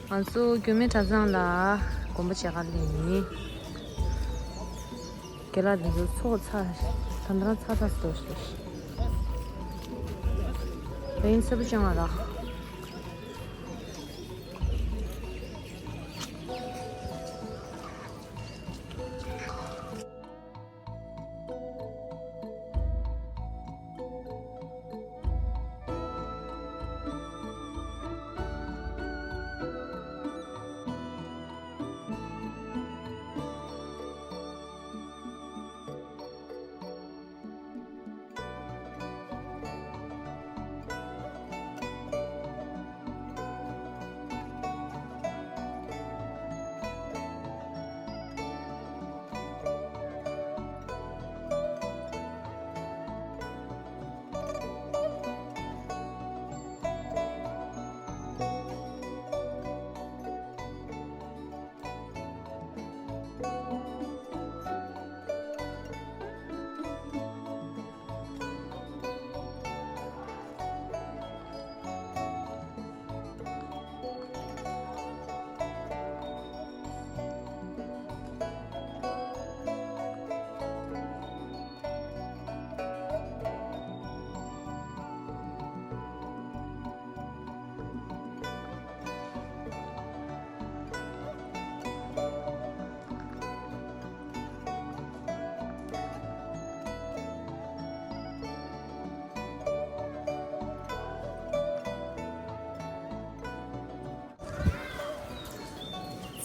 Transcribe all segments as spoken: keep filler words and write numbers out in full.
ང་ཚོ་རྒྱུད་སྨད་གྲྭ་ཚང་ལ་དགོན་པ་མཇལ་ཁ་སླེབས་ཡིན། རྒན་ལགས་དེ་ཚོ་ཚོགས་ཚ། ད་ལྟ་རང་ཚ་ཚ་ཟེར་ཞིག་ད་ཡིན་སེར་པོ་ཅན་ང་ར།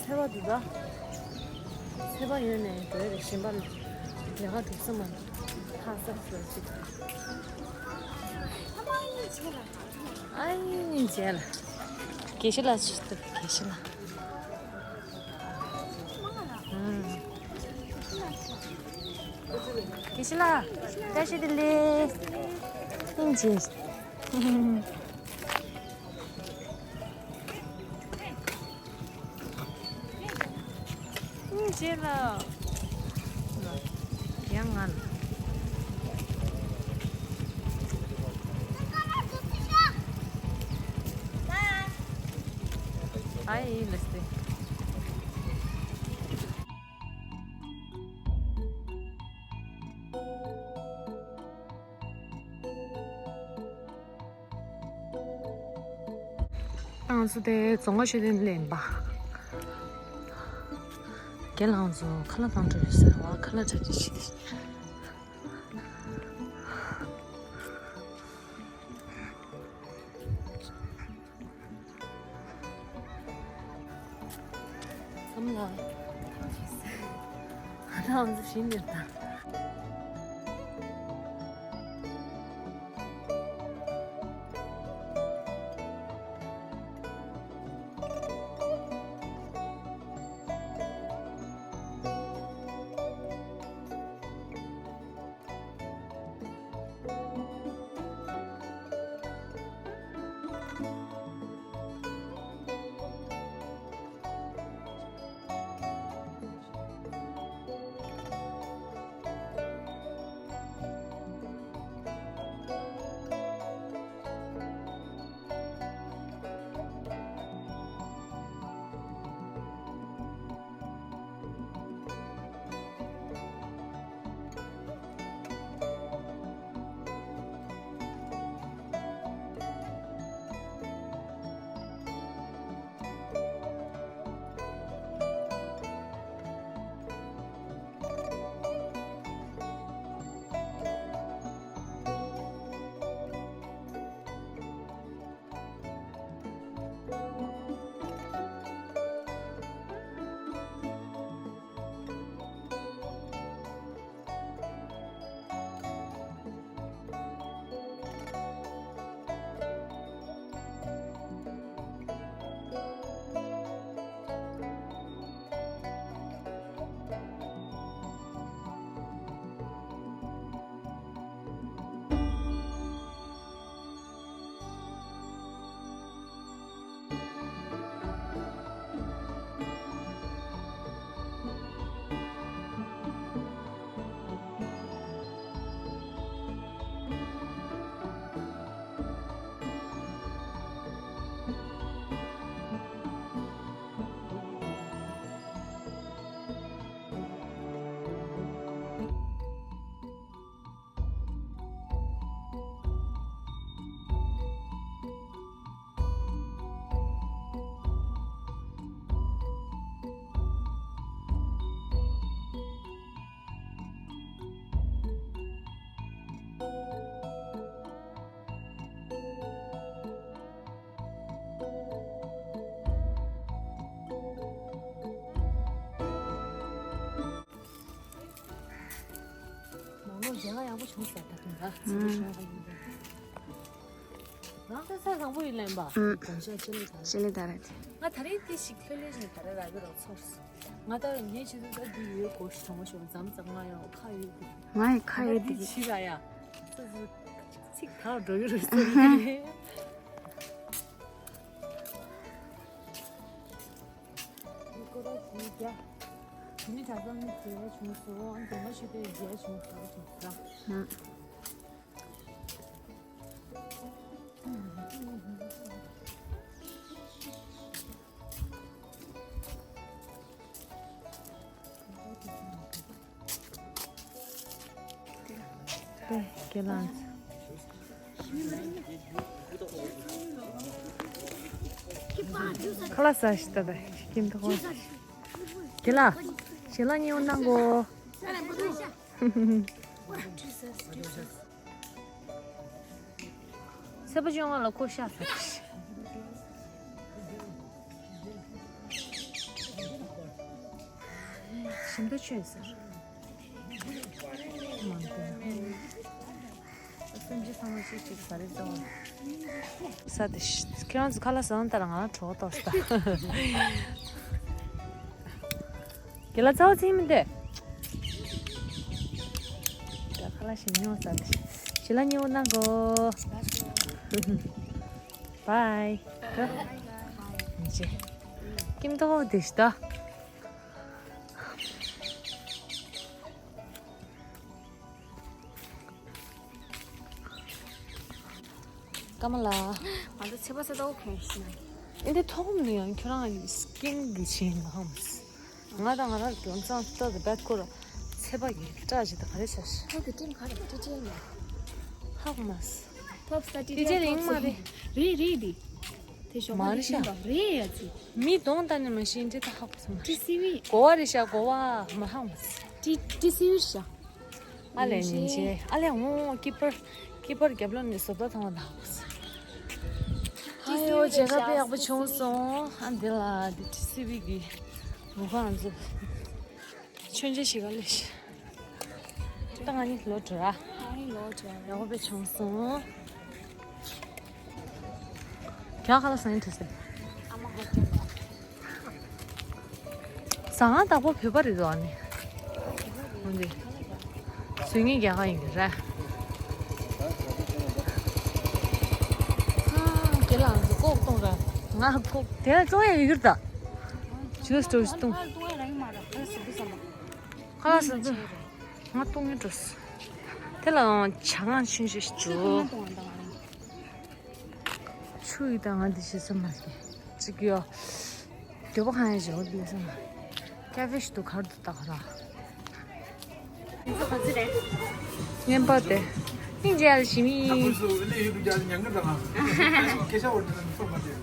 ཚལ་པ་འདུག་ད། ཚལ་པ་ཡོད་ནས་འགྲོ་ཡ་རེད། གཞན་པ་ལ་རྒྱལ་ཁ་སྒྲུབ་ས་མ་ཐག་ས་ཞོར་ཅིག་ཨ་ཡིན་མཇལ་ལ། དགེ་བཤེས་ལགས་ཅིག་འདུག་དགེ་བཤེས་ལགས། ཨང་། དགེ་བཤེས་ལགས། བཀྲ་ཤིས་བདེ་ལེགས། ཨིན་ཇི། སྙིང་རྗེ་ལ། ཡང་ང་ལ། ཨའི་ལེ་སྟེ། ང་ཚོ་དེ་རྫོང་དཀར་ཤོད་དོན་ལེན་པ། རྒན་ལགས་ཚོ་ཁ་ལག་བཏང་འགྲོ་ཡོད་ཟེར་བ། ཁ་ལག་འདྲ་འདྲ་ཞིག་བསམ་ལ། ང་རང་ཚོ་ཞིག་ནས་ད། མོ་ལོ་རྒྱལ་ཁ་ཡག་པོ་བྱུང་ཟེར་ད་དུང་ར་ཚིག་པ་ཤོང་བ་ཡིན་པས། རང་ཚོ་ས་བཟང་པོ་ཡིན་ལེན་པ། ཨུམ། དགོངས་ཞག་ཅི་ལས་དང་། ཅི་ལས་དང་རེད། ང་ད་རེས་དེ་ཞིག་ལྷོད་ལྷོད་བཞིན་ད་རེས་རག་གི་རོགས་ཚོར་སོང་། ང་ད་ངའི་ཆེད་དུ་ད་འདི་ཡོད་གོ་ཞིག་གྲོང་པ་ཞོག་འཛམ་ཙམ་ང་ཡོང་ཁ་ཡོད་གི། ང་ཡི་ཁ་ཡོད་དེ་གི། ཕྱི་ར་ཡ། སོ་སོ་ཚིག་ཐག་འགྲོ་གི་རེད་སོ་སོ་གི། མི་སྐོར་ར་ཞིག་རྒྱ། དེ་ནི་གྲྭ་ཚང་ནི་རྒྱལ་བྱུང་སོང་། ཨ་མཛངས་མ་ཞིག་ཏུ་རྒྱལ་བྱུང་སོང་ཟེར་ར། ཨུམ། ཁ་ལག་ཟ་ཞིག་ད་ད་ཁྱིམ་ཐོག་ཁ་ལག་ཞལ་ལག་མཉེས་པོ་གནང་གོ། ཚེས་པ་བཅོ་ལྔ་ལ་ཁོ་ཤ་ཟ་གི། ཞིམ་པོ་བྱོས་ཟེར། མང་པོ། སེམས་ཅན་ཚང་མ་ཤིག་ཤིག་ཟ་རེ་ཟ་བ། ས་དེ་ཤི། ཁྱེད་རང་ཚོ་ཁ་ལག་ཟ་ན་ལྟ་ལ་ང་རང་གྲོད་ཁོག་ལྟོགས་སོང་ད། རྒན་ལགས་རྩ་བ་ཚིག་མི་འདོད། ད་ཁ་ལག་ཞིམ་ཉོ་ཟ་དེ་ཤི། ཞལ་ལག་མཉེས་པོ་གནང་གོ། བའི། ཀ་ཀིམ་ཏོག་དེ་ཤི་ད། ཀ་མ་ལ། ང་ཚོ་ཚེས་པ་ས་ཏོག་གོན་ཤི་ན། ཨེ་འདི་ཐོག་མ་ནས་ཡང་ཁྱོད་རང་གི་སྐྱིན་གྱི་ཆེན་ལ་ཧམ། ང་དང་ང་རང་གི་ལམ་སང་ལྟ་དུ་བད་ཁོ་ར་ཚེས་པ་གི་སྐྲ་ཞིག་དང་ག་རེ་བྱ་ཤི། ཐོག་གི་ཀྲིན་ག་རེ་ཏི་ཅེ་ནི། ཧག་མ་སི། ཐོབ་ས་ཏི་ཏི་ཅེ་རིང་མ་རེད། རེད་རེད་དི། དེ་ཞོགས་མ་རེད་ཤག་རེད་ཡ་ཙི། མི་གདོང་ལྟ་ནས་མ་ཤེས་འདྲེ་ད་ཧག་སོང་། ཏི་སི་བི། གོ་བ་རེད་ཤག་གོ་བ་མ་ཧག་མ་སི། ཏི་ཏི་སི་བི་ཤག་ཨ་ལས་ཉིན་ཆེ་ཨ་ལས་འོང་ཀི་པར་ཀི་པར་རྒྱབ་ལོགས་ནས་བཟོ་ལྟ་མཐོང་བ་དང་། ཨ་ཡོ་མཇལ་ཁ་དཔེ་ཡག་པོ་བྱུང་སོང་། ཨ་འདི་ལ་འདི་ཏི་སི་བི་གི་མུ་ཁ་ང་ཚོ་མཆོད་མཇལ་ཞིག་ག་ལས་ཤི། ད་ང་གཉིས་ལོ་དྲུག་ར། ང་གཉིས་ལོ་དྲུག་ར། ཡག་པོ་དཔེ་བྱུང་སོང་། རྒྱ་གར་ལ་སང་ཉིན་ཐུག་སེ། ཨ་མ་ཧོ་ཊེལ་ལ། ཟ་ཁང་བདག་པོ་བོད་པ་རེད་འདུག་ཨ་ནི། འོན་ཏེ། བཟོ་མཁན་རྒྱ་གར་ཡིན་གྱི་རེད། ཨ་རྒན་ལགས་ང་ཚོ་ལྐོག་གཏོང་ར། ང་ལྐོག་དེ་ལ་བཙོང་ཡ་ཡོད་ཀྱི་རེད་ད། ཇུས་སྟོར་ཞིག་བཏུང་། ཁ་ལག་ཟ་དུས་ང་བཏུང་གི་འགྲོ། དེ་ལའང་ཇ་ངང་ཆུན་ཆུན་ཞིག་འཇུ། ཆུ་ཡི་ད་ང་འདི་ཞིག་སེམས་མ་སྐྱེ། ཅིག་ཡོ། འདོད་པ་ཁང་ཡ་ཞོ་འདི་སེམས་མ། ཀ་ཧྥེ་ཞིག་ཏུ་གར་དུ་བཏགས་ར། ངན་པ་དེ། སྙིང་རྗེ་ལ་ཞི་མི།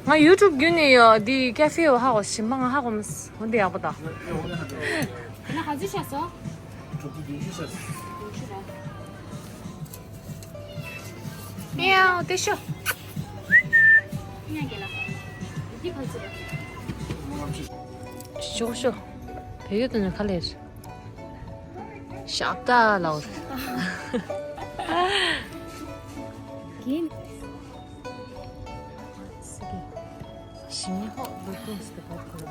ང་ཡུ་ཊུབ་བརྒྱུད་ནས་ཡོ་འདི་ཀ་ཧྥེ་ཡོ་ཧ་གོ་ཞིམ་པ་ང་ཧ་གོ་མི་འོ་འདི་ཡག་པོ་ད། ཁ་ཚིག་ཤ་སོ། ཡང་དེ་ཤོ། ཤོ་ཤོ། བོད་ཡུལ་དུ་ནས་ཁ་ལེར། ཤག་ད་ལའོ། གིན། ཞི་མི་ཧོ་ལུ་ཏུང་སི་ཏེ་པར་ཁོ་ལ།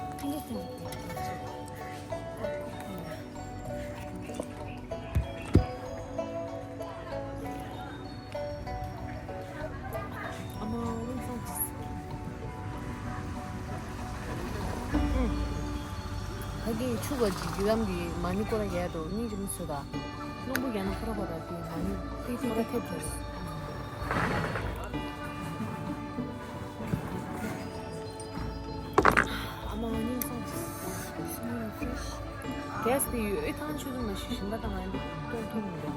ཨ་མ་རུང་སང་ཅིས། ཕ་གི་ཆུ་བ་ཅིག་རྒྱུ་ལམ་གི་མ་ཎི་སྐོར་ར་རྒྱག་འགྲོ་གཉིས་རིམ་སུ་ད། རླུང་བུ་རྒྱག་ན་ཁོ་ར་ཁོ་ར་དེ་མ་ནི་ཁོ་ར་ཐེབས་ཐེབས། ཨ་མ་ང་ཉིན་སང་སུ་མོ་ཡང་ཕེ་ཤི། གེས་དེ་ཡོད་ཨེ་ཐང་ཆུ་ཚོད་མ་ཤི་ཞིམ་པ་དང་ང་ཡང་སྟོན་ཐུབ་མི་འདུག